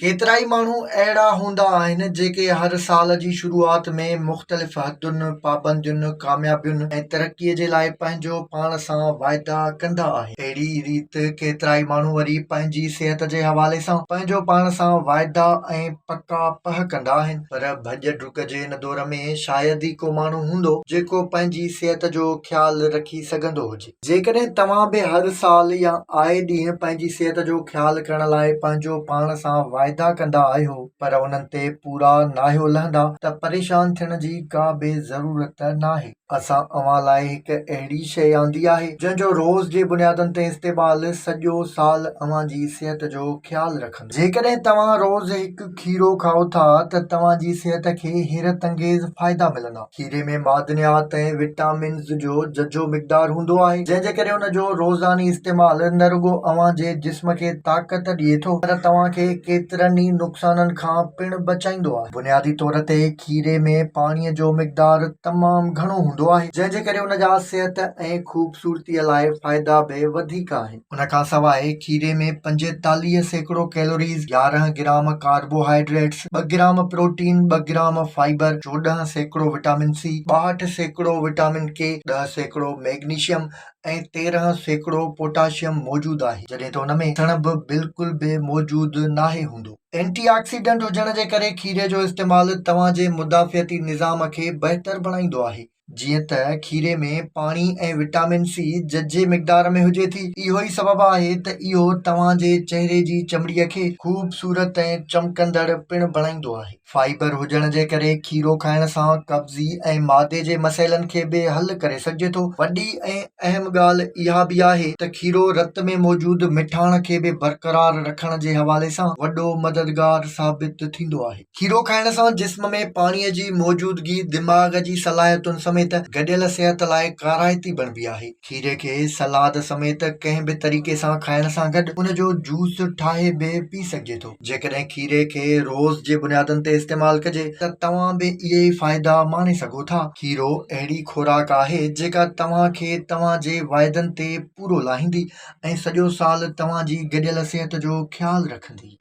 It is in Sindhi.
ڪيترائي ماڻهو اهڙا هوندا آهن جيڪي هر سال جي شروعات ۾ مختلف حدن، پابندين، ڪاميابين ۽ ترقي جي لاء پنهنجو پاڻ سان واعدا ڪندا آهن. اهڙي ئي ريت ڪيترائي ماڻهو وري پنهنجي صحت جي حوالي سان پنهنجو پاڻ سان واعدا ۽ پڪا پهه ڪندا آهن پر ڀڄ ڊڪ جي هن دور ۾ شايد ئي ڪو ماڻهو هوندو جيڪو پنهنجي صحت جو خيال رکي سگهندو هجي. جيڪڏهن توهان به هر سال يا آئي ڏينهن پنهنجي صحت جو خيال ڪرڻ لاء پنهنجو پاڻ سان واعدا ڪندا آهيو پر انهن تي پورا ناهيو لهندا ته پريشان ٿيڻ جي ڪا به ضرورت ناهي. اسان اوهان لاء هڪ اهڙي شيء آندي آهي جنهن جو روز جي بنيادن تي استعمال سڄو سال اوهان جي صحت جو خيال رکندو. جيڪڏهن توهان روز هڪ کيرو کائو ٿا ته توهان جي صحت کي حيرت انگيز فائدا ملندا. کيري ۾ معدنيات ۽ وٽامنز جو ججهو مقدار هوندو آهي، جنهن جي ڪري ان جو روزاني استعمال نه رڳو اوهان جي جسم کي طاقت ڏئي ٿو پر توهان کي ڪيترن ئي نقصانن کان پڻ بچائيندو آهي. بنيادي طور تي کيري ۾ پاڻي جو مقدار تمام گهڻو هوندو آهي، جنهن جي ڪري ان جا صحت ۽ خوبصورتي لاء فائدا به وڌيڪ آهن. ان کان سواء کيري ۾ 45% ڪيلوريز، 11 گرام ڪاربوهائيڊريٽس، ٻه گرام پروٽين، ٻه gram fibre, 14% vitamin C, 62% vitamin K, 10% magnesium ۽ 13% potassium موجود آهي، جڏهن ته ان ۾ سڻڀ بلڪل به موجود ناهي هوندو. اينٽي آڪسيڊنٽ هجڻ جي ڪري کيري جو استعمال توهان جي مدافعتي نظام کي بهتر بڻائيندو آهي. جيئن ته کيري ۾ پاڻي ۽ وٽامن سي ججهي مقدار ۾ هجي ٿي، اهو ئي سبب آهي ته اهو توهان جي چهري جي چمڙي کي خوبصورت ۽ چمڪندڙ پڻ بڻائيندو آهي. فائبر هجڻ جي ڪري کيرو کائڻ سان قبضي ۽ معدي جي مسئلن کي به حل ڪري سگهجي ٿو. وڏي ۽ اهم ڳالهه اها به آهي ته کيرو رت ۾ موجود مٺاڻ کي به برقرار رکڻ جي حوالي سان وڏو مددگار ثابت ٿيندو آهي. کيرو کائڻ سان جسم ۾ پاڻي جي موجودگي دماغ جي صلاحيتن سميت گڏيل صحت لاء ڪارائتي بڻبي آهي. کيري کي سلاد سميت ڪنهن به طريقي سان کائڻ سان گڏ ان جو جوس ٺاهي به پي سگهجي ٿو. جيڪڏهن کيري کي روز جي بنيادن تي استعمال ڪجي ته توهان به اهي ئي فائدا ماڻي سگهو ٿا. کيرو اهڙي خوراڪ آهي جيڪا توهان کي توهان جي واعدن تي پورو لاهيندي ۽ سڄو سال توهان جي گڏيل صحت جو خيال رکندي.